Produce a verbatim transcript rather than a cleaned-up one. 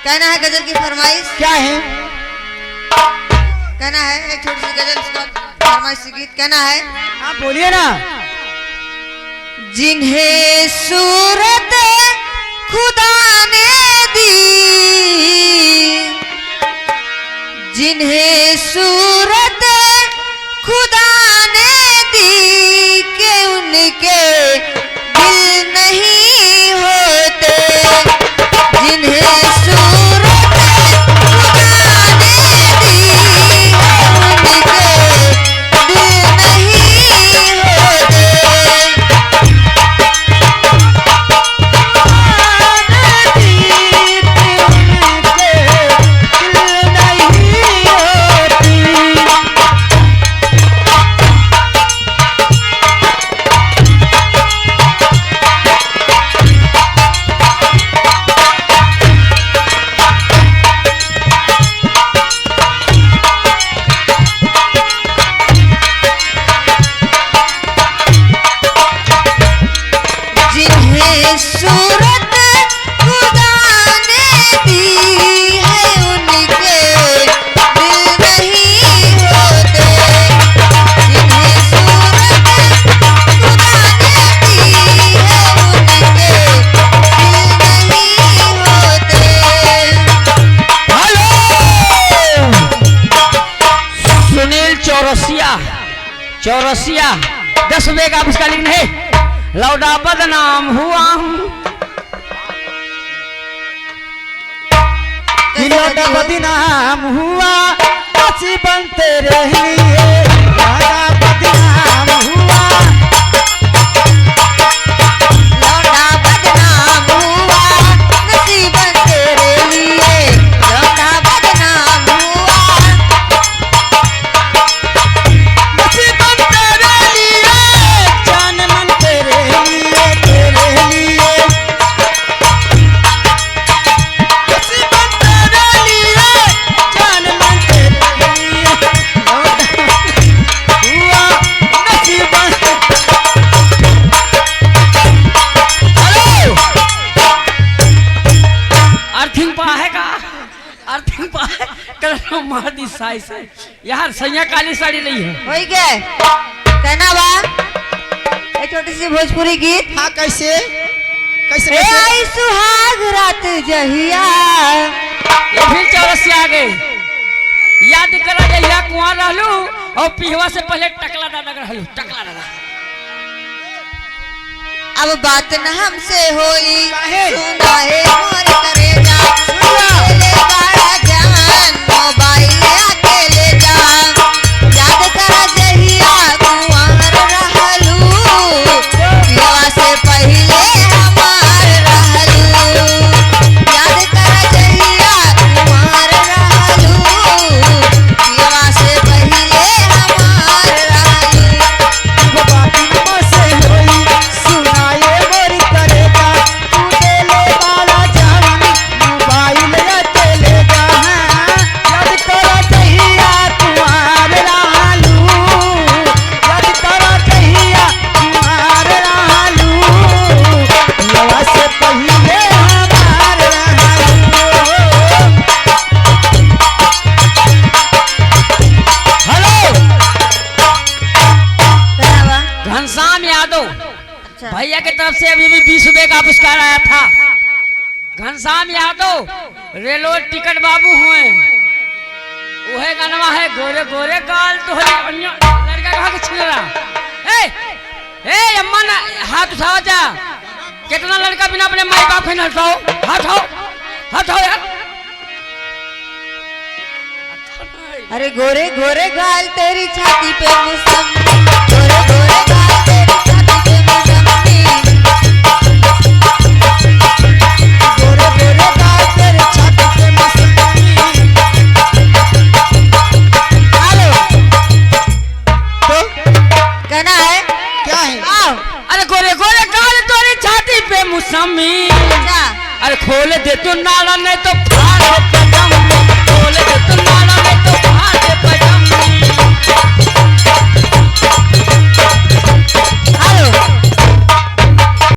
कहना है गजल की फरमाइश। क्या है? कहना है एक छोटी सी गजल, उसका फरमाइशी गीत कहना है। हाँ, बोलिए ना। जिन्हें सूरत खुदा ने दी, जिन्हें सूरत खुदा ने दी, के उनके दिल नहीं होते, जिन्हें सूरत खुदा ने दी है, उनके दिल नहीं होते। जिन्हें सूरत खुदा ने दी है, उनके दिल नहीं होते। जिन्हें सूरत खुदा ने दी है, उनके दिल नहीं होते। हेलो, सुनील चौरसिया। चौरसिया, दस रुपये का पुरस्कार लिखने हैं। लौंडा बदनाम हुआ हूँ। कि लौंडा बदनाम हुआ, नसीबन तेरे लिए। लौंडा बदनाम हुआ। लौंडा बदनाम हुआ, नसीबन तेरे लिए। लौंडा बदनाम हुआ। नसीबन तेरे लिए, जान मन तेरे लिए, तेरे लिए। नसीबन तेरे लिए, जान मन तेरे लिए। हुआ नसीबन। हेलो! अर्थिंग पा है का? अर्थिंग पा है? कल मार दी साई से। यार, सैया काली साड़ी लई है। होई के? कहना बा? ए छोटी सी भोजपुरी गीत। हाँ, कैसे? कैसे, ए कैसे? आई सुहाग रात जहिया। ये फिर चौरसिया आ गए। याद करा जहिया कुंवार रहलू और पिहवा से पहले टकला दादा रहलू, टकला दादा। अब बात न हमसे होई, काहे? सुना हे मोर करेजा, सुना। ले ले बाड़ा जान, मोबाइल आके ले जा। याद करा जहिया कुंवार रहलू, पियवा से पहिले हमार रहलू। याद करा जहिया कुंवार रहलू, पियवा से पहिले हमार रहलू। अब बात न हमसे होई, सुना हे मोर करेजा, तू देले बाड़ा जवन, मोबाइल अकेले जहाँ। याद करा जहिया कुंवार रहलू, याद करा जहिया कुंवार रहलू, पियवा से पहिले हमार रहलू। हेलो। क्या हुआ? घनश्याम यादव। अच्छा। भैया की तरफ से अभी भी बीस रुपए का पुरस्कार आया था। घनश्याम यादव रेलवे टिकट बाबू हुए। उहे गनवा है, गोरे गोरे गाल तोहरे, अन्य लड़का कहाँ के छिलरा? ए, ए, अम्मा ना, हाथ उठाओ जा। कितना लड़का बिना अपने माई बाप के न हटाओ, हटाओ, हटाओ यार। अरे गोरे गोरे गाल तेरी छाती पे मौसमी, गोरे गोरे गाल तेरी छाती पे मौसमी, गोरे गोरे गाल तेरी छाती पे मौसमी। हेलो, तो कहना है? क्या है? आओ। अरे गोरे गोरे गाल तोरी छाती पे मौसमी। अच्छा। अरे खोल दे तू नाड़ा नहीं तो फाड़ दे कदम। खोल दे तू नाड़ा